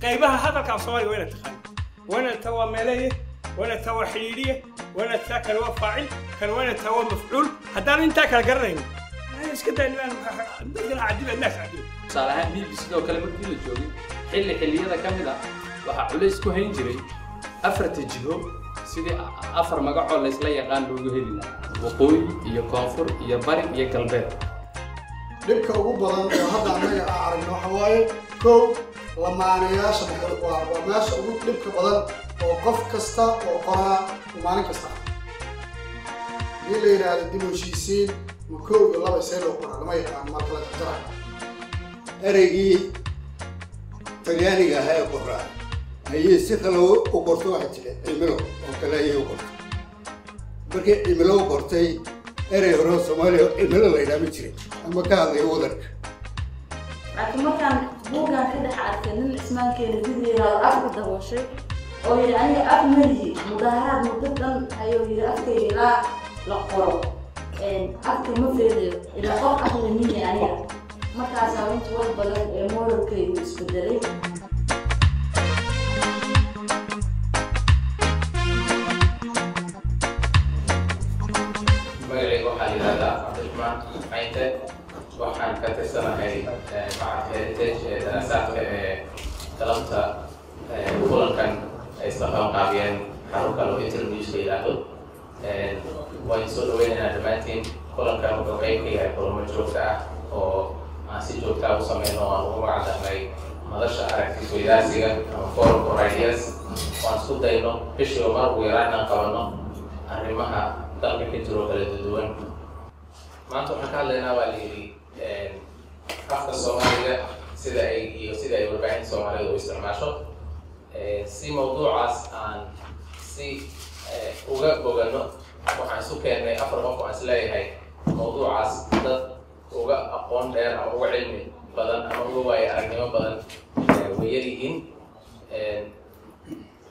Qaybaha hadalka af Soomaaliga waa inaad taqaan. Waa inaad taa waa meeleeye, waa inaad taa waa xidhiidhiye, waa inaad taa kale waa faacil, kan waa inaad taa waa mafcuul. Haddaan intaa kala garanayn, iska daa dadkana cadib, adnaas cadib. Tusaale ahaan BBC sidoo kale markii la joogay xilli xilliyada ka mid ah, waxaa culays ku hayn jiray afarta jiho sidii afar magacoo laysla yaqaan loogu heli lahaa: waqooyi iyo koonfur iyo bari iyo galbeed. Dhibka ugu badan oo hadda annaga aan aragno waxa waaye, kow, lamaanayaasha waa meesha ugu dhibka badan oo qof kasta oo qoraa maalin kasta hadii la yidhaahdo dib u heshiisiin ma kow iyo laba see loo qoraa, lama yaqaan marka la jarjarayo. Ereygii Talyaaniga ahaa ee qoraa ayay si kale u qorto. Waxay tidhi cimilo oo kale ayay u qortay. Markii cimilo u qortay, erey hore oo Soomaaliya oo cimilo la yidhaha ma jirin ama ka hadlaya wadanka. Laakiin markaan buuggan ka dhex arkay nin Cismaankeena did yiraahdo afka dabooshay oo yidhi aniga af malihi, mudaaharaad muddo dhan ayuu yidhi afkayga ilaa la qoro afka ma feedayo, ilaa qof aqli mihi aniga. Markaasaa runtii wax badan ee moralkaygu isbedelay. Magacayga waxaa la yidhahdaa Cabdiraxmaan Caynte. Waxaan ka tirsanahay Macadka Heritage ee daraasaadka ee galabta kulankan ay isla qaban qaabiyeen xarun kale oo Internews la yidhaahdo. Waan soo dhaweynaynaa dhammaantiin. Kulankan wuxuu qayb ka yahay kulamo joogta ah oo aan si joogta ah u sameyno oo aan ugu magac darnay madasha aragti isweydaarsiga ama Forum for Ideas, oo aan isku dayno bishiiba mar ugu yaraan inaan qabanno arrimaha dalka ka jiro kala duwan. Maanta waxaan ka hadlaynaa, baa la yidhi, afka Soomaaliga sida ay iyo sida ay warbaahinta Soomaalidu u isticmaasho. Si mawduucaas aan si uga boganno, waxaan isu keennay afar qof oo aan isleeyahay mawduucaas dad uga aqoon dheer ama uga cilmi badan ama uga waayo aragnimo badan way yar yihiin.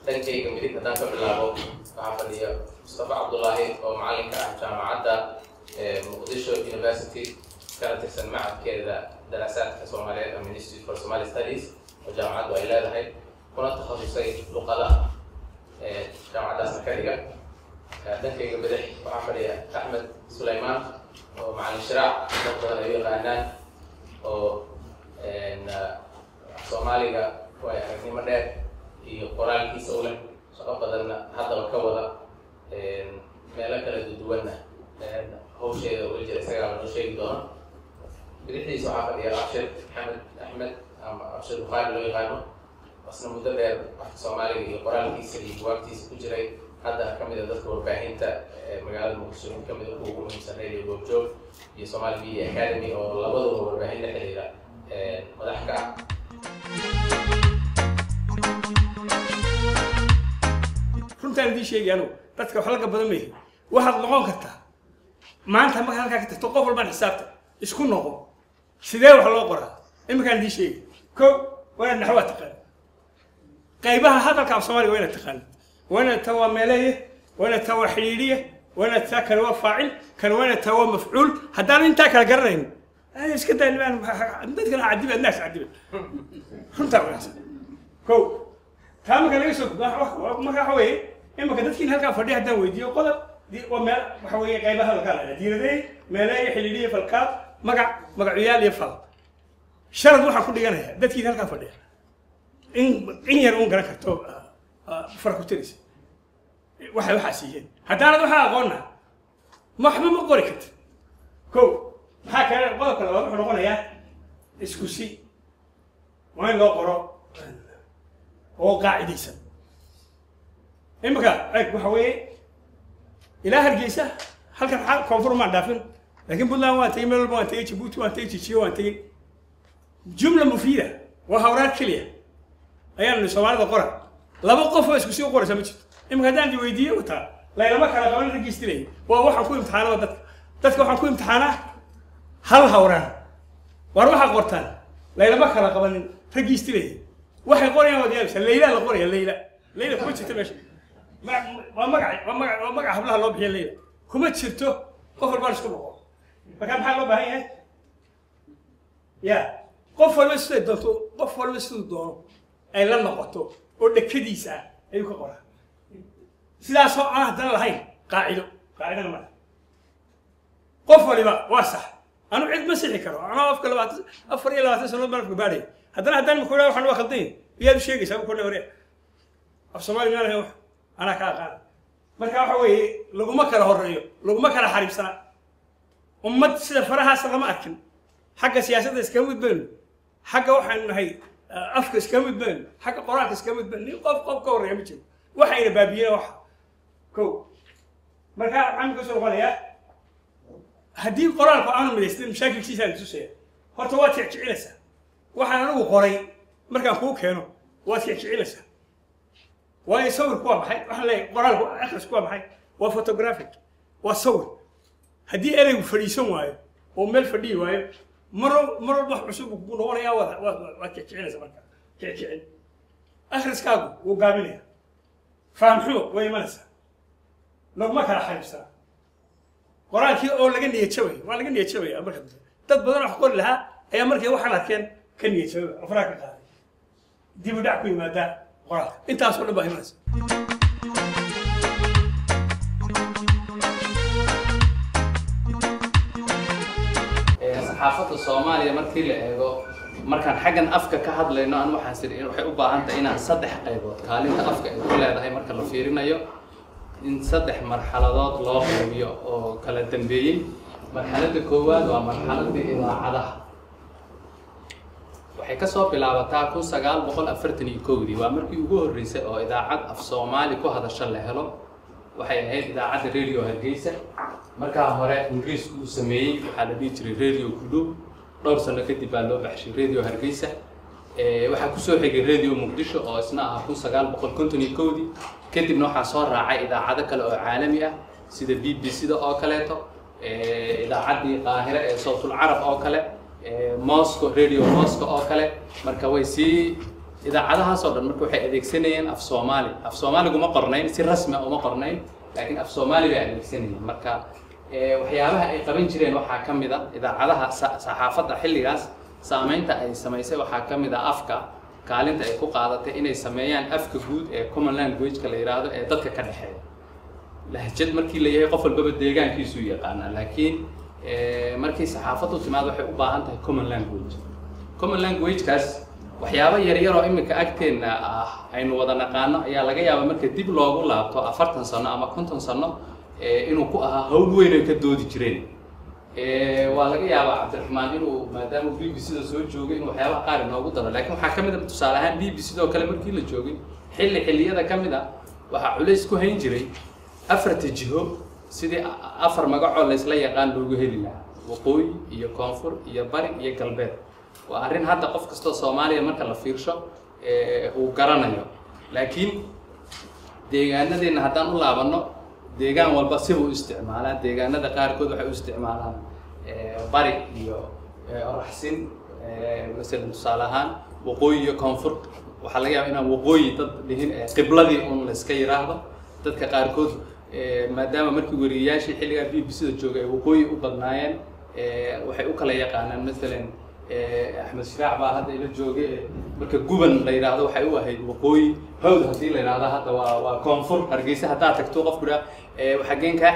Dhankayga midig haddaan ka bilaabo, waxaa fadhiya Mustafa Cabdullaahi oo macalinka ah Jaamacadda Muqdisho University, kana tirsan macadkeeda daraasaadka Soomaaliyeed ama Institute for Somali Studies oo jaamacaddu ay leedahay, kuna takhasusay luqadaha, jaamacaddaasna ka dhiga. Dhankayga bidix waxaa fadhiya Axmed Sulaymaan oo Macalin Shiraac dad badan ay u yaqaanaan, oo Soomaaliga waay aragnimo dheer iyo qoraalkiisa u leh, shaqo badanna haddaba ka wada, meelo kala duwanna hawsheeda uga jira, isagaaba noo sheegi doono. Bidixdiisa waxaa fadhiya Abshir Maxamed Axmed ama Abshir Bukhaari loo yaqaano, asna muddo dheer afka Soomaaliga iyo qoraalkiisa iyo buwaagtiisa ku jiray, haddana ka mid a dadka warbaahinta magaalada Muqdisho, mid kamid a kuwa ugu muhiimsan, Radio Goobjoog iyo Somali Media Academy oo labaduba warbaahin la xiriira madax ka ah. Runtaan idiin sheegay, anugu dadka wax laga badan mayhi. Waxaad noqon kartaa maanta markaad halkaa ka tagto qof walbaan xisaabta isku noqo, sidee wax loo qoraa? Iminkaan idiin sheegay. Kow, waa inaad naxwaa taqaan. Qaybaha hadalka af Soomaaliga waa inaad taqaan. Waa inaad taa waa meeleeye, waa inaad taa waa xidhiidhiye, waa inaad taa kale waa faacil, kan waa inaad taa waa mafcuul. Haddaan intaa kala garanayn, iska daa dadkana cadib, adnaas cadiba. Runtaa wanaagsan. Kow, taa marka laga soo gudbo, marka waxa weeye imika dadkiin halkaa fadhiya haddaan weydiiyo qodob waa meel, waxa weeye qaybaha hadalkaa la diiradeey, meeleeye, xidhiidhiye, falkaab, magac, magacuyaal iyo fal. Sharad waxaan ku dhiganayaa dadkiin halkaa fadhiya in yar uun garan karto fara ku tiraysa waxay waxaa siiyeen. Haddaanad waxaa aqoonna, waxba ma qori kartid. Kow, maxaa kale? Qodobka labaad wuxuu noqonayaa isku si waa in loo qoro oo qaacidaysan. Imika eg, waxa weeye ilaa Hargeysa halkan koonfur maan dhaafin, laakiin Puntland waan tegey, meel walba waan tegey, Jabuuti waan tegey, Jijiyo waan tegey. Jumla mufiida waa hawraar keliya ayaan Soomaalida qora, laba qof oo isku sii u qoraysa ma jirto. Imika haddaan di weydiiyo, wataa laylama kala qaban raggiistilay. Waa waxaan ku imtixaanaba dadka, waxaan ku imtixaanaa hal hawraan. Waar waxaa qortaan laylama kala qabanin raggiistilay, waxay qorayaan waad yaabaysaa. Leyla la qoraya, Leyla, Leyla kuma jirto meesha. Waa magac, waa magac, waa magaca hablaha loo bixiya. Leyla kuma jirto. Qof walbaan isku noqo. Marka maxaa loo baahan yahay? Ya qof walba siday doonto, qof walba siduu doono ay la noqoto oo dhekadiisa ah ayuu ka qoraa, sidaasoo aan haddana lahayn qaacido, qaacidana male. Qof waliba waa sax, anu cid ma sixi karo, anoo afka 24 sanood baan afka baadhaya, haddana haddaan imika idhaha waxaan waa khaldan yahay, miyaad u sheegaysaa? Bu kordhay hore af Soomaali miyaan ahayn, wax anaa ka aqaana. Marka waxa weeye laguma kala horeeyo, laguma kala xariibsana. Ummad sida farahaas lama arkin. Xagga siyaasadda iskaga mid baynu, xagga waxaanu nahay afka iskaga mid baynu, xagga qoraalka iskaga mid baynu. Nin qof qof ka horreeya ma jiro, waxayna baabiyeen waxa ko. Marka waxaan kasoo noqonayaa, haddii qoraalku aanu midaysnin, mashaakilkiisaan tusaya. Horta waad jecjecinaysaa waxaan anigu qoray markaan kuu keeno, waad jecjecinaysaa. Waayo sawirku waa maxay? Waxaan leeyahay qoraalku akhrisku waa maxay? Waa photographic, waa sawir. Haddii ereygu fadhiisan waayo oo meel fadhiyi waayo, mar mar walba wax cusub buu noqonayaa. Waad waad waad jecjecinaysaa. Marka jecjecin akhriskaagu wuu gaabinaya, faham xumo way imanaysaa, laguma kala xariibsanaa. Qoraalkii oo laga niyad jabaya, waa laga niyad jabaya. Marka dambe dad badan wax qori lahaa ayaa markay waxaan arkeen ka niyad jabay, afraha ka qaaday, dib u dhac ku yimaadaa qoraalka. Intaasoo dhan baa imanaysa. Saxaafadda Soomaaliya markii la eego, markaan xaggan afka ka hadlayno, an waxaan siri waxay u baahan tahay inaan saddex qaybood kaalinta afka ay ku leedahay marka la fiirinayo, in saddex marxaladood loo qaybiyo oo kala dambeeyey. Marxaladda koowaad waa marxaladii idaacadaha, waxay kasoo bilaabataa 1941-dii. Waa markii ugu horreysay oo idaacad af Soomaali ku hadasho la helo. Waxay ahayd idaacadda Radio Hargeysa. Markaa hore Ingiriisku uu sameeyey waxaa la dhihi jiray Radio Kudhow, dhowr sano kadib baa loo baxshay Radio Hargeysa. Waxaa kusoo xigay Radio Muqdisho oo isna ah 1951-dii. Kadibna waxaa soo raacay idaacado kale oo caalami ah, sida BBC da oo kaleeto, idaacaddii Qaahire ee Sawtul Carab oo kale, Moscow, Radio Moscow oo kale. Marka way sii idaacadahaas oo dhan marka waxay adeegsanayeen af Soomaali. Af Soomaaligu ma qornayn, si rasmi ah uma qornayn, laakiin af Soomaali bay adeegsanayeen. Marka waxyaabaha ay qaban jireen waxaa ka mid a idaacadaha saxaafadda xilligaas saameynta ay samaysay, waxaa ka mid a afka kaalinta ay ku qaadatay inay sameeyaan afka guud ee common language-ka la yidhaahdo ee dadka ka dhexeeya. Lahjad markii la yahay, qof walbaba deegaankiisuu yaqaanaa, laakiin markii saxaafaddu timaado waxay u baahan tahay common language. Common language-kaas waxyaabo yaryar oo iminka agteenna ah aynu wada naqaano ayaa laga yaabaa marka dib loogu laabto 40 sano ama 50 sano inuu ku ahaa hawl weyn ay ka doodi jireen. Waa laga yaabaa Cabdiraxmaan inuu, maadaama BBC da soo joogay, inuu waxyaabaha qaar inoogu daro, laakiin waxaa ka mid a tusaale ahaan BBC doo kale markii la joogay, xilli xilliyada ka mid a waxaa culays ku hayn jiray afarta jiho sidii afar magacoo laysla yaqaan loogu heli lahaa: waqooyi iyo koonfur iyo bari iyo galbeed. Waa arrin hadda qof kastoo Soomaaliya marka la fiirsho uu garanayo, laakiin deegaanadeenna haddaan u laabanno, deegaan walba sibuu u isticmaalaa. Deegaanada qaarkood waxay u isticmaalaan bari iyo oraxsin masalan tusaale ahaan. Waqooyi iyo koonfur waxaa laga yaaba inaan waqooyi dad dhihin, qibladii un la iska yiraahdo. Dadka qaarkood, maadaama markii weriyayaashii xilligaa BBC da joogay ay waqooyi u badnaayeen, waxay u kala yaqaanaan, masalan Axmed Shiraac baa hadda ila joogay, marka Guban la yidhaahdo waxay u ahayd waqooyi, Hawd haddii la yidhaahdo hadda waa koonfur. Hargeysa haddaad tagto, qofku idhaa xaggeen kaa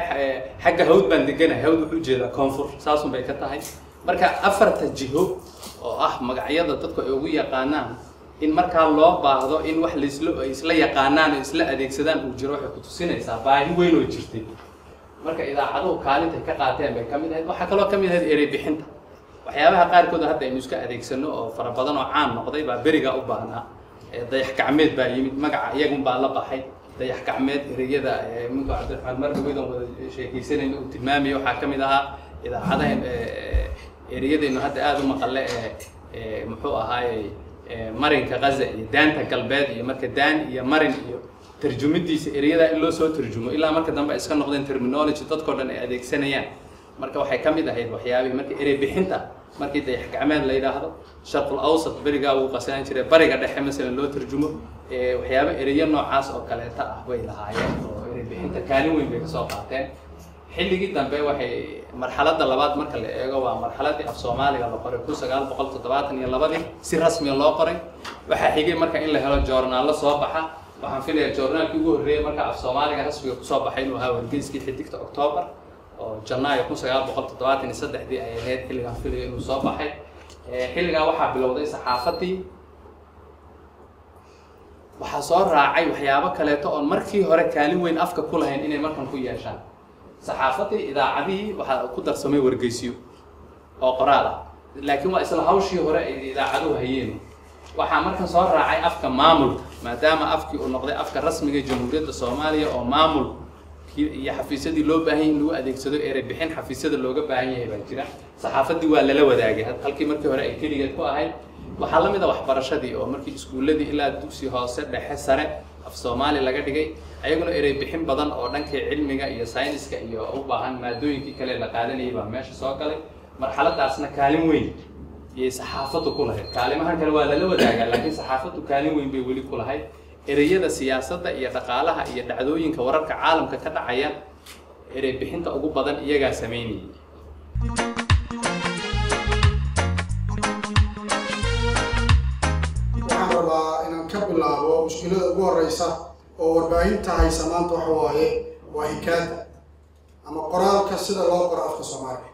xagga Hawd baan deganahay, Hawd wuxuu ujeedaa koonfur. Saasun bay ka tahay. Marka afarta jiho oo ah magacyada dadku ay ugu yaqaanaan, in markaa loo baahdo in wax laisla ay isla yaqaanaan oo isla adeegsadaan uu jiro, waxay kutusinaysaa baahi weyn oo jirtay. Marka idaacaduhu kaalintay ka qaateen bay ka mid ahayd. Waxaa kaloo ka mid ahayd erey bixinta. Waxyaabaha qaarkood hadda aynu iska adeegsano oo fara badan oo caan noqday baa berigaa u baahnaa. Dayax gacmeed baa yimid, magaca iyagun baa la baxay dayax gacmeed. Ereyada minku Cabdiraxmaan mar dhaweyd aan wada sheekaysanayna uu tilmaamaya waxaa ka mid ahaa idaacadaha ereyadaynu hadda aada u maqalle ee muxuu ahaayey marinka Gaza iyo Daanta Galbeed iyo marka daan iyo marin iyo tarjumidiisa, ereyadaa in loo soo tarjumo ilaa marka dambe ay iska noqdeen terminology dadkoo dhan ay adeegsanayaan. Marka waxay ka mid ahayd waxyaabihii marka erey bixinta, markii dayax gacmeed la yidhaahdo, Sharqul Awsat berigaa wuu qasaan jiray, Bariga Dhexe masalan loo tarjumo, waxyaabo ereyo noocaas oo kaleeta ah bay lahaayeen oo erey bixinta kaalin weyn bay kasoo qaateen. Xilligii dambe waxay marxaladda labaad marka la eego waa marxaladdii af Soomaaliga la qoray 1972-dii si rasmiya loo qoray. Waxaa xigay marka in la helo joornaallo soo baxa. Waxaan filayaa joornaalkii ugu horreeyay marka af Soomaaliga rasmiga kusoo baxay inuu ahaa wargeyskii Xidigta Octoobar oo Janaayo 1973-dii ay ahayd xilligaan filayo inuu soo baxay. Xilligaa waxaa bilowday saxaafaddii. Waxaa soo raacay waxyaabo kaleeto oon markii hore kaalin weyn afka ku lahayn inay markan ku yeeshaan saxaafaddii, idaacadihii. Waxaa ku darsamay wargeysiyo oo qoraal ah, laakiin waa isla hawshii hore ay idaacaduhu hayeen. Waxaa markan soo raacay afka maamulka, maadaama afkii uu noqday afka rasmiga ee Jamhuuriyadda Soomaaliya oo maamul iyo xafiisyadii loo baahan yahay in lagu adeegsado, erey bixin xafiisyada looga baahan yahay baa jira. Saxaafaddii waa lala wadaagay halkii markii hore ay keligeed ku ahayd. Waxaa la mid a waxbarashadii oo markii iskuulladii ilaa dugsi hoose, dhexe, sare af Soomaali laga dhigay, ayaguna erey bixin badan oo dhankii cilmiga iyo sayniska iyo u baahan maadooyinkii kale la qaadanayay baa meesha soo galay. Marxaladaasna kaalin weyn iyay saxaafaddu ku lahayd. Kaalimahan kale waa lala wadaagaa, laakiin saxaafaddu kaalin weyn bay weli ku lahayd. Ereyada siyaasadda iyo dhaqaalaha iyo dhacdooyinka wararka caalamka ka dhacaya erey bixinta ugu badan iyagaa samaynayay. Waxaan rabaa inaan ka bilaabo mushkilada ugu horeysa oo warbaahinta haysa maanta. Waxa waaye waa hikaada ama qoraalka sida loo qoro afka Soomaaliga.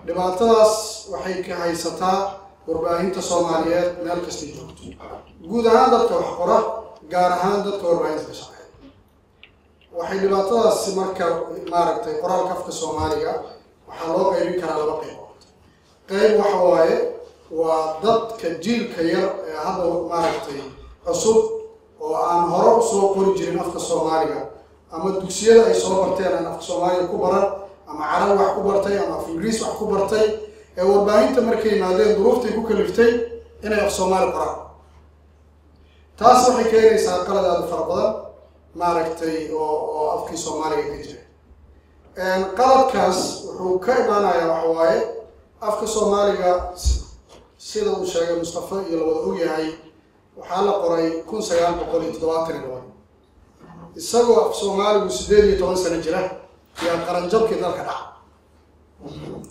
Dhibaatadaas waxay ka haysataa warbaahinta Soomaaliyeed meel kastay joogto, guud ahaan dadka wax qora, gaar ahaan dadka warbaahinta ka shaqeeya. Waxay dhibaatadaasi marka maaragtay qoraalka afka Soomaaliga waxaa loo qaybin karaa laba qaybood. Qayb waxa waaye waa dadka jiilka yar ee hadda maaragtay cusub oo aan hore usoo qori jirin afka Soomaaliga, ama dugsiyada ay soo barteen aan afka Soomaaliga ku baran, ama Carab wax ku bartay ama af Ingiriis wax ku bartay, ee warbaahinta markay yimaadeen duruuftay ku kaliftay inay af Soomaali qoraan. Taas waxay keenaysaa qalad aada u fara badan maaragtay oo afkii Soomaaliga ka jira. Qaladkaas wuxuu ka imaanayaa waxa waaye afka Soomaaliga, sida uu sheegay Mustafa iyo la wada ogyahay, waxaa la qoray 1972, isagoo af Soomaaligu 18 sano jira yaa qaranjabkii dalka dhaca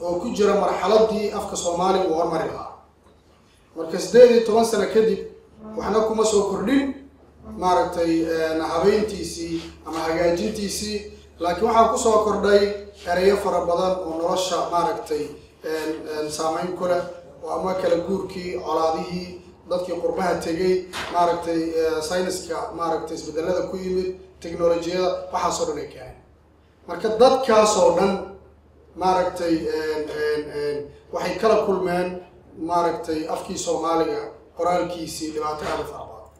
oo ku jira marxaladii afka Soomaaliga uu hormari lahaa. Marka 18 sano kadib waxna kuma soo kordhin maaragtay habeyntiisii ama hagaajintiisii, laakiin waxaa kusoo kordhay ereyo fara badan oo nolosha maaragtay saameyn ku leh, oo ama kala guurkii, colaadihii, dadkii qurbaha tegey, maaragtay sayniska, maaragtay isbedelada ku yimid technolojiyada, waxaasoo dhan ay keeneen. Marka dadkaasoo dhan maaragtay waxay kala kulmeen maaragtay afkii Soomaaliga qoraalkiisii dhibaato aada u fara badan.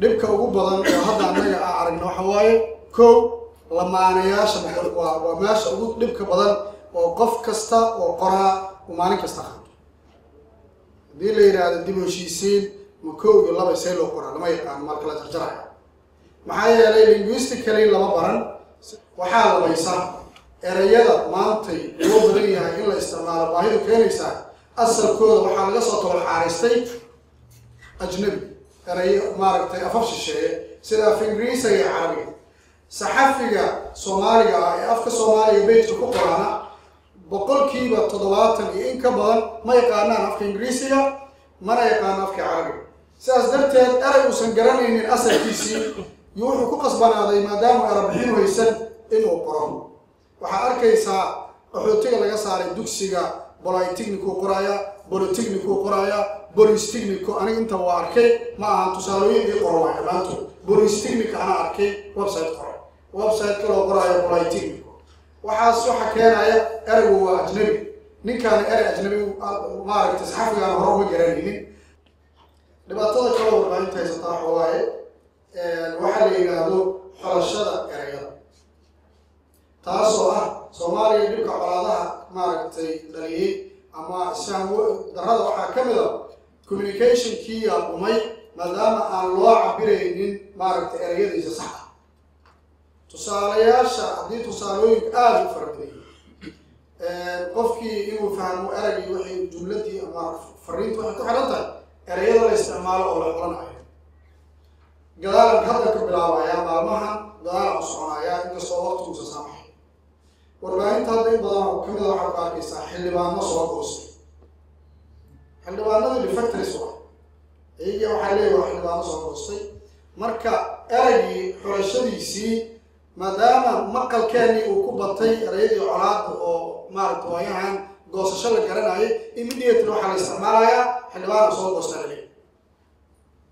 Dhibka ugu badan oo hadda annaga aan aragno waxa waaye kow, lamaanayaasha. Waa meesha ugu dhibka badan oo qof kasta oo qoraa uu maalin kasta qaato. Haddii la yidhaahdo dib u heshiisiin ma kow iyo laba see loo qoraa, lama yaqaano marka la jarjaraya, maxaa yeelay linguistically lama baran. Waxaa labaysa ereyada maantay loo badan yahay in la isticmaalo baahidu keenaysaa, asalkooda waxaa laga soo tolxaaraystay ajnabi, erayo maaragtay afaf shisheeye sida af Ingiriisiga iyo Carabiga. Saxafiga Soomaaliga ah ee afka Soomaaliga bejka ku qoraana 70% iyo in ka badan ma yaqaanaan afka Ingiriisiga, mana yaqaano afka Carabiga. Sidaas darteed erey uusan garanaynin asalkiisii iyo wuxuu ku qasbanaaday, maadaama erabixin haysan, inuu qoro. Waxaa arkaysaa qaxootiga laga saaray dugsiga polytechnic-uu qoraaya, polytechnic-uu qoraaya, polystechnico. Aniga inta waa arkay, ma ahan tusaalooyin ii qoro waay dhammaantood. Polystechnic anaa arkay website qoray, website kaloo qoraayo polytechnico. Waxaas waxa keenaya ereygu waa ajnabi, ninkaani erey ajnabi maaragtay saxafigaana hore uma garanaynin. Dhibaatada kaloo warbaahinta haysataa waxa waaye waxaa la yidhaahdo xolashada ereyada, taasoo ah Soomaaliya dhibka colaadaha maaragtay dhaliyey ama isfahm darrada waxaa ka mid a communicationkii yaa dhumay, maadaama aan loo cabiraynin maaragtay ereyadiisa sax ah. Tusaalayaasha haddii tusaalooyinku aada u fara badan yihiin, qofkii inuu fahmo ereygii waxay jumladii ama fariintu waxay ku xiran tahay ereyada la isticmaalo oo la xulanayo. Gadaalan hadda ka bilaabayaa, maalmahan gadaalan u soconayaa, inkastoo waqtiguusa saamaxay. Warbaahinta hadda in badan oo kamid a waxaad ku arkaysaa xildhibaano soo goostay. Xildhibaanada defectors waa iyagii, waxay leeyihin waa xildhibaano soo goostay. Marka ereygii xulashadiisii, maadaama maqalkeenii uu ku batay ereyadii colaada oo maaragta waayahan goosasho la garanayay, immediately waxaa la isticmaalayaa xildhibaana soo goosta laleeyahy,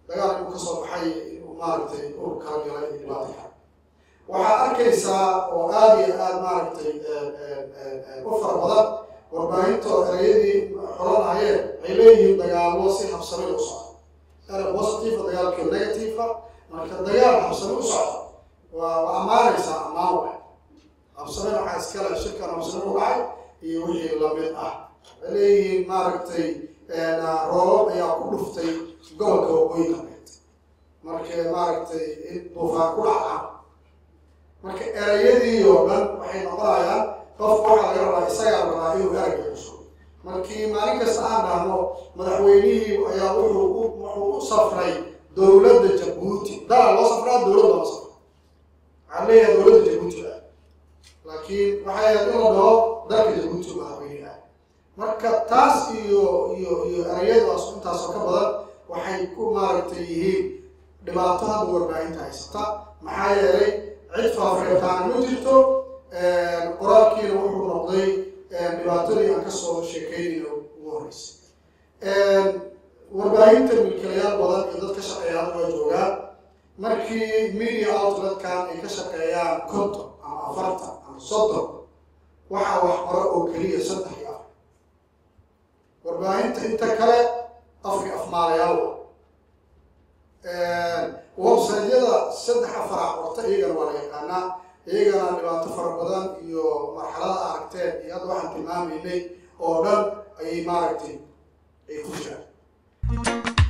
dagaal inuu kasoo baxay, inuu maaragtay urur kala galay iyo dhibaato kale. Waxaad arkaysaa oo aada iyo aada maaragtay u fara badan warbaahinta oo ereyadii xulanayeen ay leeyihiin dagaallo si habsami u socda, erey positive, dagaalkii negative. Marka dagaal habsami u socda waa ammaanaysaa, ammaan waay. Habsami waxaa iskale shirkan habsami u dhacay iyo wixii lamid ah. Waxay leeyihiin maaragtay roobab ayaa ku dhuftay gobolka waqooyi galbeed, marka maaragtay in duufaan ku dhaca. Marka ereyadii oo dhan waxay noqonayaan, qofka waxaa laga rabaa, isagaa la rabaa inuu ereyga xuso. Markii maalin kasta aan dhahno madaxweynihii ayaa wuxuu u safray dowladda Jabuuti, dalaa loo safraa, dowlad looma safro. Waxaan leeyahay dowladda Jabuuti ah, laakiin waxay ahayd in la dhaho dalka Jabuuti madaxweyne ah. Marka taas iyo ereyadaas intaasoo ka badan waxay ku maaragtay yihiin dhibaato hadda warbaahinta haysata, maxaa yeelay cid faafreebtaana ma jirto. Qoraalkiina wuxuu noqday dhibaatadii aan kasoo sheekeynayno ugu horreysay. Warbaahinta milkilayaal badan iyo dad ka shaqeeya hadda waa joogaan. Markii media outletkan ay ka shaqeeyaan 50 ama 40 ama 30, waxaa wax qora oo keliya saddex iyo afar. Warbaahinta inta kale afki afmaalayaal wa website-yada saddex afara qorta, iyagana waa la yaqaanaa. Iyagana dhibaato fara badan iyo marxalada aragteen iyo hadda waxaan tilmaamaynay oo dhan ayay maaragtay ay ku jiraan.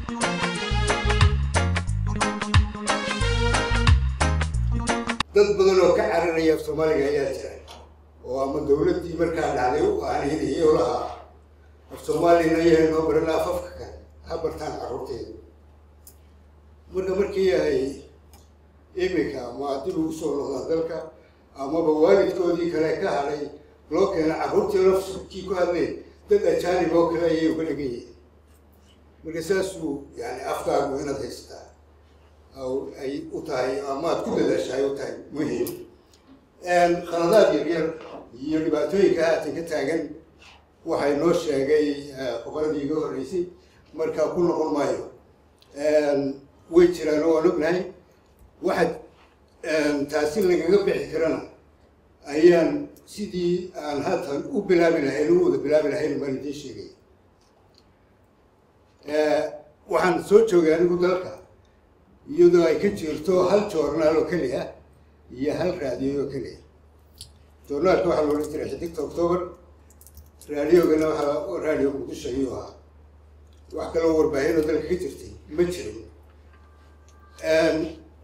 Dad badan oo ka cararaya af Soomaaliga ayaa jira, oo ama dawladdii markaa dhacday u aaneynayay oo lahaa af Soomaalina yahay noo baran, afafka kale ha bartaan carruurteeda. Marka markii ay iminka ama dib ugu soo noqdaan dalka, amaba waalidkoodii kale ka hadhay loo keena carruurtii lafkii ku hadleen, dad ajaanib oo kale ayay uga dhigan yihiin. Marka saasuu yani afkaagu inaad haysataa ay u tahay ama aad ku dadaashahay u tahay muhiim. Khaladaad yaryar iyo dhibaatooyinka haatan ka taagan waxay noo sheegay khubaradii iga horreysay, markaa ku noqon maayo. Way jiraan oo waan ognahay. Waxa taasi lagaga bixi karana ayaan sidii aan haatan u bilaabi lahayn, u wada bilaabi lahayn baan idiin sheegay. Waxaan soo joogay anigu dalka iyadoo ay ka jirto hal joornaal oo keliya iyo hal raadiyo oo keliya. Joornaalka waxaa la odhan jiray Xidigta October, raadiyogana waxaa Raadiyo Muqdisho ayuu ahaa. Wax kaloo warbaahin oo dalka ka jirtay ma jirin.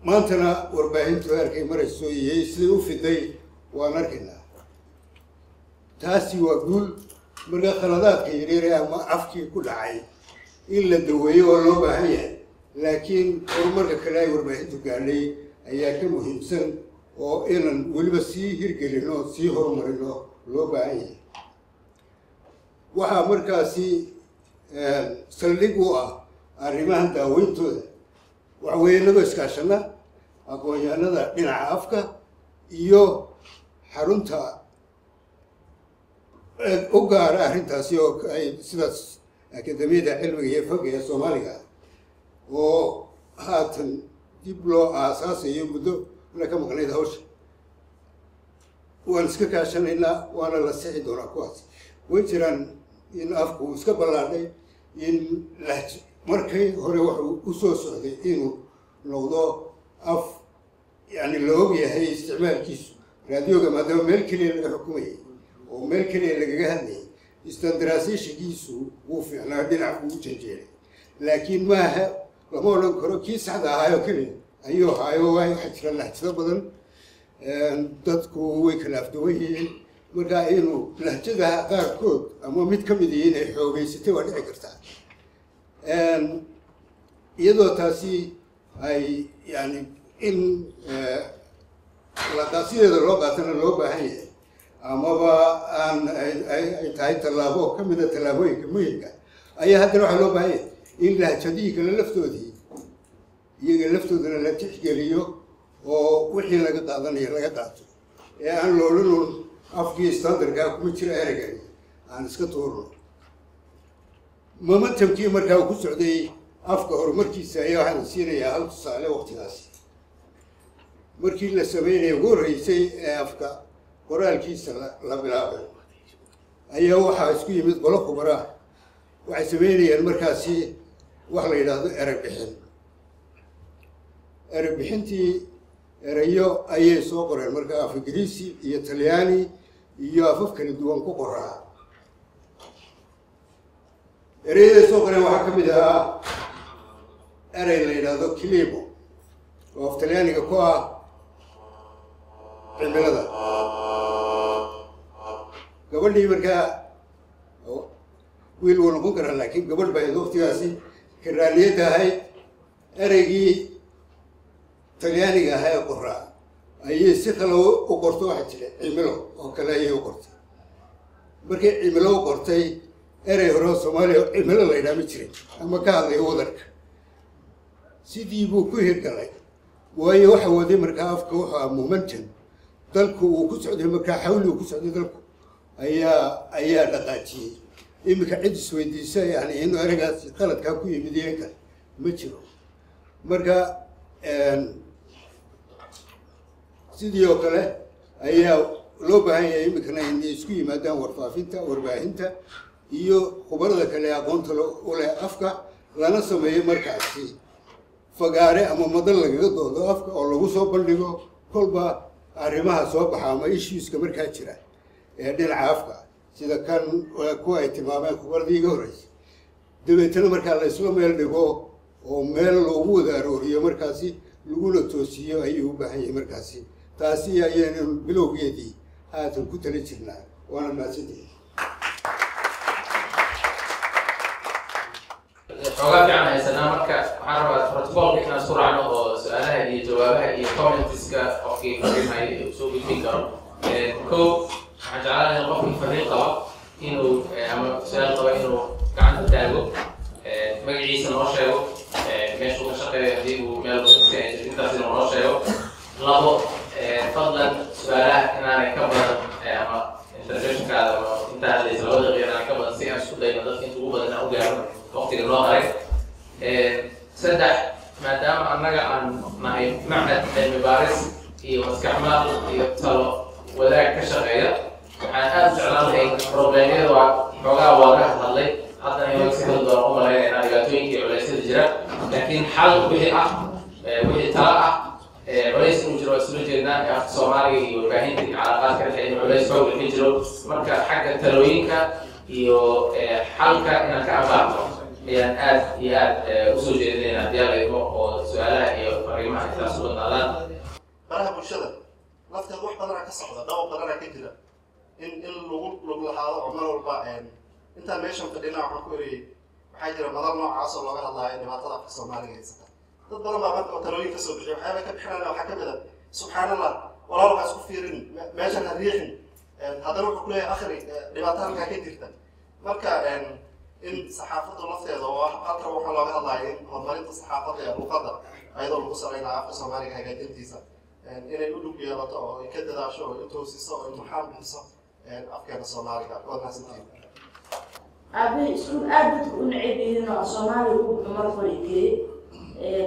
Maantana warbaahintu heerkay marayso iyo siday u fiday waan arkaynaa. Taasi waa guul. Marka khaladaadka yaryare ama afkii ku dhacay in la daweeyo oo loo baahan yahay, laakiin horumarka kale ay warbaahintu gaadhay ayaa ka muhiimsan oo inaan weliba sii hirgelino, sii horumarino loo baahan yahay. Waxaa markaasi saldhig u ah arrimahan daaweyntooda waxa weeye inagoo iskaashana aqoon-yahanada dhinaca afka iyo xarunta u gaara arrintaasi oo ay sidaas Akademiyada Cilmiga iyo Fanka ee Soomaaliga oo haatan dib loo aasaasayo, muddo na ka maqnayd hawsha. Waan iska kaashanaynaa, waana la sixi doonaa. Kuwaas way jiraan in afku uu iska ballaadhay, in lahj markii hore wuxuu usoo socday inuu noqdo af yani la og yahay isticmaalkiisu. Raadiyoga maadaama meel keliya laga xukumayay oo meel keliya lagaga hadlayay, standardizationkiisu wuu fiicnaa, dhinac buu u janjeeray, laakiin maaha, lama odhan karo kii saxda ahaayoo keliya ayuu ahaayo. Waay waxaa jira lahjado badan, dadku way kala afduwan yihiin. Marka inuu lahjadaha qaarkood ama mid ka mid ihi inay xoogeysatay waa dhici kartaa. Iyadoo taasi ay yani in sideeda loo qaatana loo baahan yahay, Amaba aan ay tahay tallaabo ka mida tallaabooyinka muhimka ayaa haddana waxaa loo baahanya in lahjadihii kale laftoodii, iyaga laftoodana la tixgeliyo oo wixii laga qaadanayo laga qaato, ee aan la odhan afkii standardkaa kuma jira ereygani, aan iska tuurno. Momentumkii markaa uu ku socday afka horumarkiisa ayaa waxaan siinayaa hal tusaale. Waqtigaasi markii la sameynaya ugu horreysay ee afka qoraalkiisa la bilaabay ayaa waxaa isku yimid qolo khubaraa. Waxay sameynayaan markaasi wax la yidhaahdo erey bixin. Erey bixintii erayo ayay soo qoreen marka af Ingiriisi iyo Talyaani iyo afaf kala duwan ku qoraa. Erayaday soo qoreen waxaa ka mid ahaa erey la yidhaahdo clima, oo af Talyaaniga ku ah cimilada. Gabadhii markaa, wiil wuu noqon karaa, laakiin gabadh bay waqtigaasi karaaliyadda ahayd, ereygii Talyaaniga ahaa ee qoraa ayay si kale u qorto. Waxay tiri cimilo oo kale ayay u qortay. Markay cimilo u qortay, erey hore oo Soomaaliya cimilo la yidhaha ma jirin ama ka hadlaya wadanka. Sidii buu ku hirgalay, waayo waxa waday markaa afka wuxuu ah momentum dalku uu ku socday, markaa xawli uu ku socday dalku ayaa dhaqaajiyey. Iminka cid isweydiisa yani inuu ereygaas qaladkaa ku yimid iyo in kale ma jiro. Marka sidii oo kale ayaa loo baahan yahay iminkana inay isku yimaadaan warfaafinta, warbaahinta iyo khubarada kale ee aqoonta u leh afka, lana sameeyo markaasi fagaare ama madal lagaga doodo afka oo lagu soo bandhigo kolba arrimaha soo baxa ama issueska markaa jira ee dhinaca afka, sida kan kuwa ay tilmaameen khubaradii iga horreysay. Dabeetana markaa la isla meel dhigo oo meel loogu wada arooriyo, markaasi laguna toosiyo ayuu u baahan yahay. Markaasi taasi ayaynu bilowgeedii haatan ku tala jirnaa, waana mahadsantihi. Xoogaa fiican haysanaa. Marka waxaan rabaa protocolka inaan isku raacno oo su-aalaha iyo jawaabaha iyo commentska qofkii fariinhayo uu soo gudbin karo. Kow, waxaan jeclaan lahay qofkii fariin qaba inuu ama su-aal qaba inuu gacanta taago, magaciisa noo sheego, meeshuu ka shaqeeyo, haddii uu meel ka intaas inuu noo sheego. Labo, fadlan su-aalaha inaanay ka badan ama interventionkaada ama intaa hadlaysa 2 daqiiqa inaanay ka badan, si aan isku dayno dadka inta ugu badan aan u gaarno waqtiga noo haray. Saddex, maadaama annaga aan nahay machad cilmi baaris iyo maskaxmaal iyo talo wadaag ka shaqeeya, waxaan aada u jeclaan lahay problemyada waa xoogaa waa ka hadlay, haddana inoo kasi hadli doona u malaynaynaa dhibaatooyinka iyo culeysyada jira, laakiin xal wixii ah, wixii tala ah. Culays inuu jiro waa isla jeednaa ee afka Soomaaliga iyo warbaahinta iyo calaaqaadka dhexe inuu culays xoog ka jiro. Marka xagga talooyinka iyo xalka inaan ka abaarno ayaan aad iyo aad usoo jeedinayna haddii alla idmo, oo su-aalaha iyo fariimaha intaas u badnaadaan. Baraha bulshada lafteed wax badanaa ka socda, dhawr badanaa ka jira in lagu lug lahaado oo mar walba intaan meeshan fadhina waxaan ku ereyey waxaa jira madal noocaas oo looga hadlaayo dhibaatada afka Soomaaliga haysata. Dad badan baa marka oo talooyin kasoo bixiya. Waxyaabay ka bixinayna waxaa ka mid a, subxaan Allah, walaal, waxaa isku fiirin meeshan ha riixin. Haddana wuxuu kuleeyahay akhri dhibaato halkaa ka jirta. Marka in saxaafaddu lafteeda oo ah halkan waxaa looga hadlaya in horumarinta saxaafadda ee luqadda ayadoo lagu salaynayo afka Soomaaliga hagaajintiisa, inay u lug yeelato oo ay ka dadaasho oo ay u toosiso oo imtixaan bixiso afkeena Soomaaliga. Waad mahadsantihiin. Aabbahay iskuul aada dadku u necab yihiin oo Soomaaliga u buxu mar hore geeyey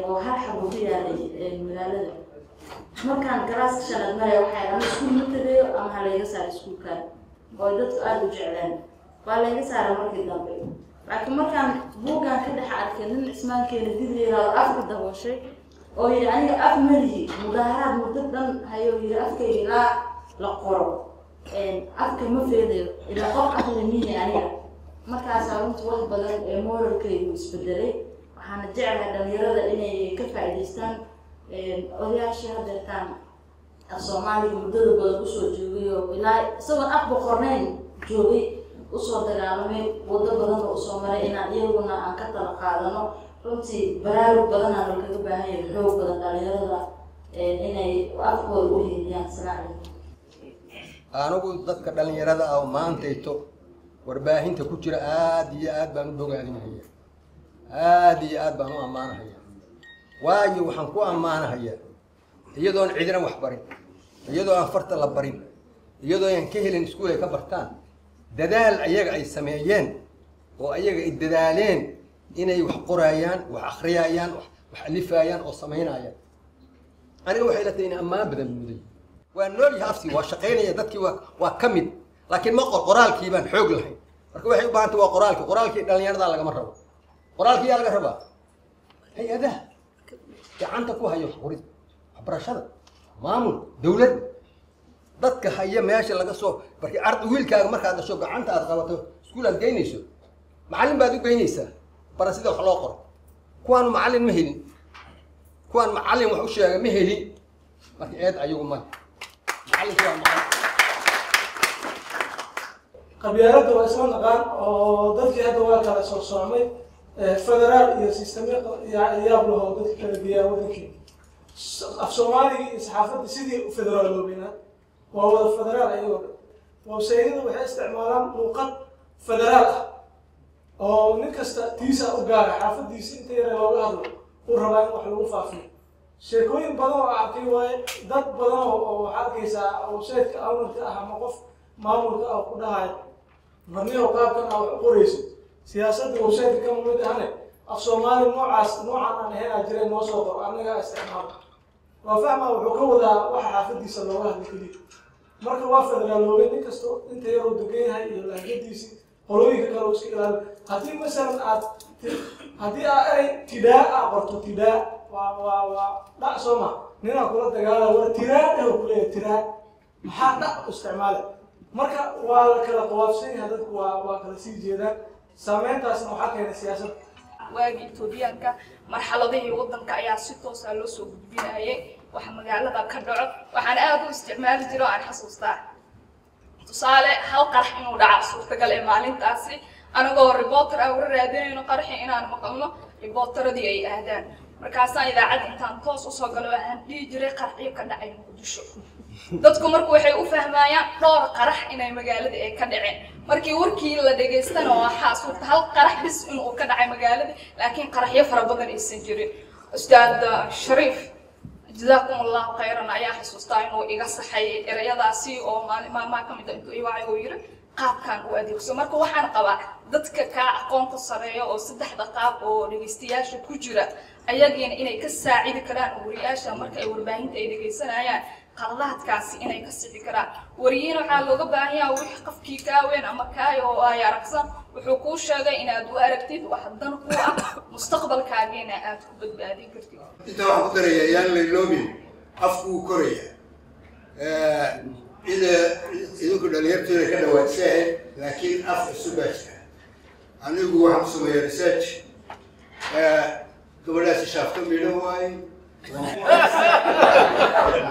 oo hal xabo ku yaalay magaalada. Markaan galaaska shanaad maraya, waxay ama iskuul ma tagayo ama ha layga saaro iskuulkaan oo ay dadku aada u jeclaan. Waa layga saaray markii dambe, laakiin markaan buuggan ka dhex arkay nin Cismaankeena did la yiraahdo afka dabooshay oo yidhi aniga af malihi, mudaaharaad muddo dhan hayo, yidhi afkayga ilaa la qoro afka ma feedayo, ilaa qof aqli mihi aniga. Markaasaa runtii wax badan ee moralkaygu isbedelay. Waxaana jeclahay dhalinyarada inay ka faa'iidaystaan. Odayaashii haddeertaan af Soomaaliga muddada badan usoo joogay oo ilaa isagoon af boqornayn joogay, usoo dagaalamay, waddo badan oo usoo maray, inaan iyaguna aan ka tala qaadano. Runtii baraarug badanaa loo kaga baahan yahay, xoog badan dhalinyarada inay afkooda u hiiliyaan. Asalaamu calaykum. Anigu dadka dhalinyarada ah oo maantayto warbaahinta ku jira aad iyo aad baan u bogaadinhayaa, aad iyo aad baan u ammaanahayaa. Waayo waxaan ku ammaanahayaa iyadoon cidina wax barin, iyadoo aan farta la barin, iyadoo aan ka helin iskuul ay ka bartaan, dadaal ayaga ay sameeyeen oo ayaga ay dadaaleen inay wax qoraayaan, wax akhriyayaan, wax alifayaan oo samaynayaan. Aniga waxay ila tahay in ammaan badan muday. Waa nool yahay afsi, waa shaqaynaya, dadkii waa ka mid, laakiin ma qoraalkii baan xoog lahayn. Marka waxay u baahan tahay waa qoraalkii. Qoraalkii dhalinyarada lagama rabo. Qoraalkii yaa laga rabaa? Hay-adaha gacanta ku haya wax qorid, waxbarashada, maamul, dowladda, dadka haya meesha laga soo markii ard wiilkaaga markaad dhasho gacanta aad qabato iskuul aad geynayso, macallin baad u geynaysaa bara sida wax loo qoro. Kuwaanu macallin ma helin, kuwaan macallin wax u sheega ma helin. Marka eed ayagu male, macallinkii waa maqan. Qabyaaladda waa isla naqaan oo dadkii hadda waa kala soo soocmay, federaal iyo sistemyo yaab laho dadka kala geeyaa wadankii. Af Soomaaliga iyo saxaafadda sidii u federaaloobeynaa waa wada federaal ayagoo dhan. Websaydyada waxay isticmaalaan luuqad federaal ah oo nin kasta tiisa u gaara, xaafadiisa inta yare looga hadlo uu rabaa in wax lagu faafiyo. Sheekooyin badan oo arkay waaye, dad badan oo waxaa arkaysaa website-ka ownerka ah ama qof maamulka ah ku dhahayo marnihow qaabkan aa wax u qorayso, siyaasadda website-ka kama mid ahane, af Soomaali noocaas noocan aan ahayn aa jireen noo soo qoro, annagaa isticmaalo. Waa fahmaa wuxuu ka wadaa waxa xaafadiisa looga hadla keliya. Marka waa federaaloobay, nin kasto inta yar uu degan yahay iyo lahjadiisii qolooyinka kale uu iska ilaali. Haddii masalan aad haddii aa erey tidaa aa qorto, tidaa waa waa waa dhac soo ma, ninaa kula dagaala war tiraa dheh kuleeyahay, tiraa maxaa dhac u isticmaale. Marka waa la kala qawaafsan yahay dadku, waa kala sii jeedaan. Saameyntaasna waxaa keenay siyaasadda. Waagii Etoobiyaanka marxaladihii waddanka ayaa si toos ah loo soo gudbinayay waxa magaalada ka dhaco. Waxaan aad u isticmaali jiro, aan xasuustaa tusaale hal qarax inuu dhaca suurtagal ee maalintaasi, anagoo reporter ah wara raadinayno qaraxi inaan maqalno, reporteradii ay aadaan, markaasaan idaacadda intaan toos usoo galo waxaan dhihi jiray qaraxyo ka dhacay Muqdisho. Dadku marku waxay u fahmayaan dhowr qarax inay magaalada ay ka dhaceen. Markii warkii la dhegaystana waxaa suurta hal qarax bis inuu ka dhacay magaalada, laakiin qaraxyo fara badan aysan jirin. Ustaad Shariif, jazaakum Allahu khayran, ayaa xasuustaa inuu iga saxay ereyadaasi oo maalin maalmaha ka mid ah intuu iwacay uu yiri qaabkan u adeegso. Marka waxaan qabaa dadka kaa aqoonta sareeya oo saddexda qaab oo dhegeystayaasha ku jira ayagiina inay ka saacidi karaan wariyaasha marka ay warbaahinta ay dhegeysanayaan qaladaadkaasi inay ka sixi karaan. Wariyiin waxaa looga baahan yahay wixii qofkii kaa weyn ama kaay oo ay aragsan wuxuu kuu sheegay inaad u aragtid wax dan ku ah mustaqbalkaagiina aad ku badbaadin kartid. Intaa waxaan ku darayaa, yaan layloobin afku wuu korayaa. Ida idinku dhalinyartooda ka dhawaajisaahe, laakiin af cusub baa jira. Anigu waxaan ku sameeyaa research. Gabadhaasi shaafto miidhan waaye,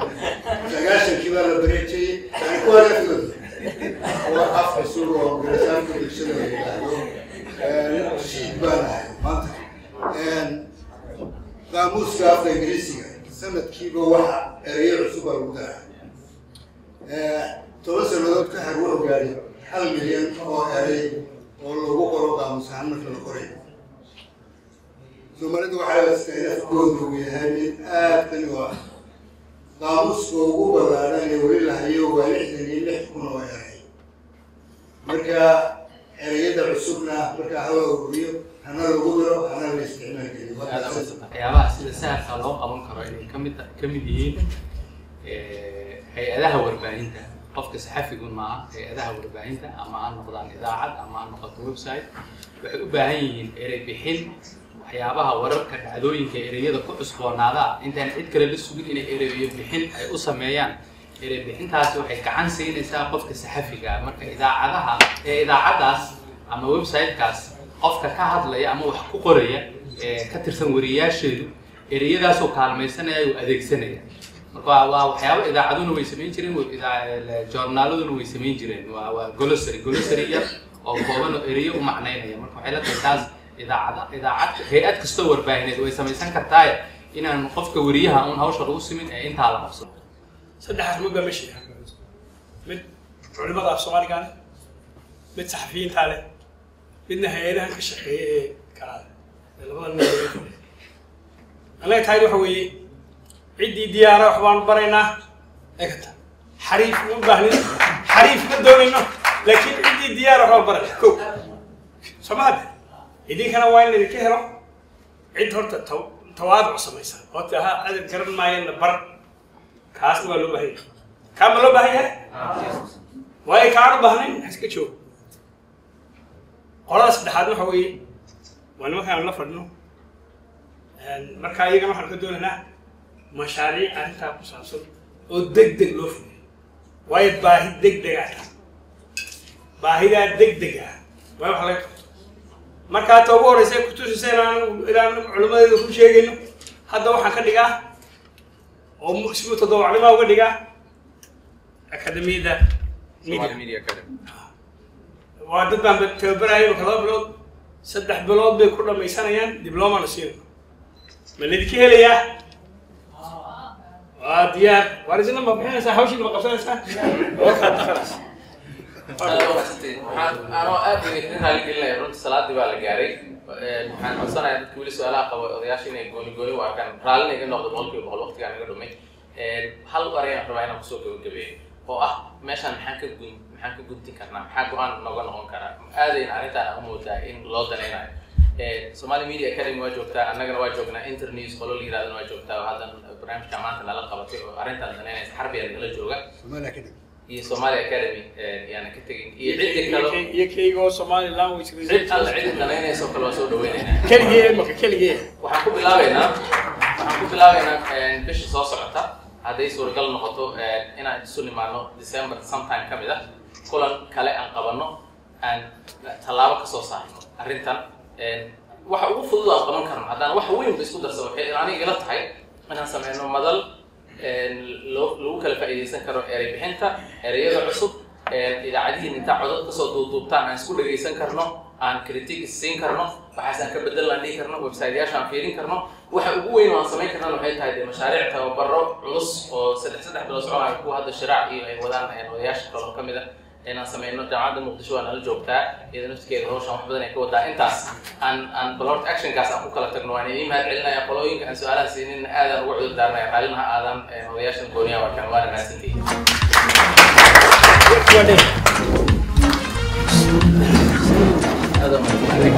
90-kii baa la bareejayey, yani kuwaa laftooda waa af cusub oo garasaanka bulshada la yidhaahdo. Shiid baan ahay maanta. Qaamuuska afka Ingiriisiga sanadkiiba waxa ereyo cusub baa lagu daraa. 10 sanadood ka har wuxuu gaadhay 1 milyan oo erey oo lagu qoro qaamuus ahaan marka la qorayo. Soomaalidu waxay haystaa in afkoodu uu yahay mid aad qani u ah. Qaamuuska ugu ballaaran ee weli la hayo waa 66,000 oo erey. Marka ereyada cusubna marka hala ururiyo, hana lagu daro, hana la isticmaal geliyo. Waxyaabaha sida sahalka loo qaban karo inay kamid yihiin hay-adaha warbaahinta, qofka saxafigun maaha, hay-adaha warbaahinta ama ha noqdaan idaacad ama ha noqoto website, waxay u baahan yihiin erey bixin. Waxyaabaha wararka dhacdooyinka ereyada ku cusboonaada intaan cid kale la sugin inay ereyo bixin ay u sameeyaan. Erey bixintaasi waxay gacan siinaysaa qofka saxafiga ah. Marka idaacadaha ee idaacaddaas ama website-kaas qofka ka hadlaya ama wax ku qoraya ee ka tirsan wariyaasheedu ereyadaasoo kaalmaysanaya oo adeegsanaya. Marka waa waxyaabo idaacaduna way samayn jireen, joornaaladuna way samayn jireen. Waa glossary yar oo kooban oo ereyo u macnaynaya. Marka waxay la tahay taas idaacada idaacad hay-ad kastoo warbaahineed way samaysan kartaaye, inaan qofka wariyaha uun hawsha lagu simin ee intaa la qabsado. Saddex arrimood baa meesha yaala. Mid Culimada af Soomaaliga leh, mid saxafiyiintaa leh, midna hay-adahan ka shaqeeya ee kala ee labada nin. Annaga tahay waxa weeye ciddii diyaara wax baanu baraynaa. Eegata, xariif uma baahnin, xariif ma doonayno, laakiin ciddii diyaara wax baanu baraynaa. Ko soo ma hadde idinkana waa in laydinka helo cid horta tawaaduc samaysa oo tiaha adab garan maayana bar. Kaasna waa loo baahan yahay. Kaa ma loo baahan yahay? Waayo kaan u baahnayn iska joog. Qolada saddexaad waxa weeye waa nimankaan la fadhino. Marka iyagana waxaan ka doonaynaa mashaariic arrintaa ku saabsan oo deg deg loo fuliyo, waayo baahi deg deg ah taa, baahidaa deg deg ah waa wax laga qabto. Markaa ta ugu horeysa ay kutusaysa inaan culimmadeeda ku sheegayno hadda waxaan ka dhigaa oo si mutadawacnima uga dhigaa akademiyada Somali Media Academy. Waa dad baan tababaraya imika 2 bilood, 3 bilood bay ku dhamaysanayaan, diplomana siinayno. Ma laydinka helayaa? Waa diyaar. Waar isna ma bixinaysaa? Hawshiina ma qabsanaysaa? Wakaad khalaas. Waxaan anoo aad idinkaga raali gelinaya, runta salaadii baa la gaaray. Waxaan codsanayaa dadka weli su-aalaha qaba odayaasha inay gooni gooni u arkaan, raallina iga noqdo 100% waqtigaa naga dhumay. Hal arayaan rabaa inaan kusoo gabagabeeyo oo ah meeshaan maxaan ka guntin karnaa, maxaa go-aan nooga noqon karaa? Aadayna arrintaan aan u moodaa in loo danaynayo. Somali Media Academy waa joogtaa, annagana waa joognaa, Internews qolo la yirahdana waa joogtaa oo haddan barnaamijka maanta nala qabatay oo arrintaan danaynaysa, xarbiya nagala jooga. Somali Academy. Iyo Somali Academy yaana ka tegin iyo ciddi kalo. Iyo kaygoo Somali language. Cid alla ciddi danaynaysa oo kale waa soo dhaweynaynaa. Keligee maka keligee. Waxaan ku bilaabeynaa bisha soo socota, hadday suuragal noqoto, inaan isu nimaano December sometime ka mid ah, kulan kale aan qabanno, aan tallaabo ka soo saarno arrintan. Waxa ugu fudud oo aan qaban karno haddaan wax weyn ba isku darsano, waxay aniga ila tahay inaan sameyno madal loo lagu kala faa'iidaysan karo erey bixinta, ereyada cusub, idaacadihiin intaa codad kasoo duuduubtaan aan isku dhegaysan karno, aan critique siin karno, waxaas aan ka bedelaan dhihi karno, website-yaasha aan fiirin karno. Waxa ugu weyn oo aan samayn karnana waxay tahay dee mashaariic tababaro culus oo 3 bilood soconaya, kuwa hadda Shiraac iyo ay wadaan odayaasha kale oo kamid ah inaan sameyno. Jaamacadda Muqdisho waa nala joogtaa, iyada naftigeeda hawshan wax badan ay ka wadaa. Intaas aan bal horta actionkaas aan ku kala tagno. Waan idiin mahad celinaya. Qolooyinka aan su-aalaha siinin aadaan uga cudur daaranaya, raallina ha aadaan. Odayaashan gooniyaha waa kan, waana mahadsantihiin. Aad aad mahadsan.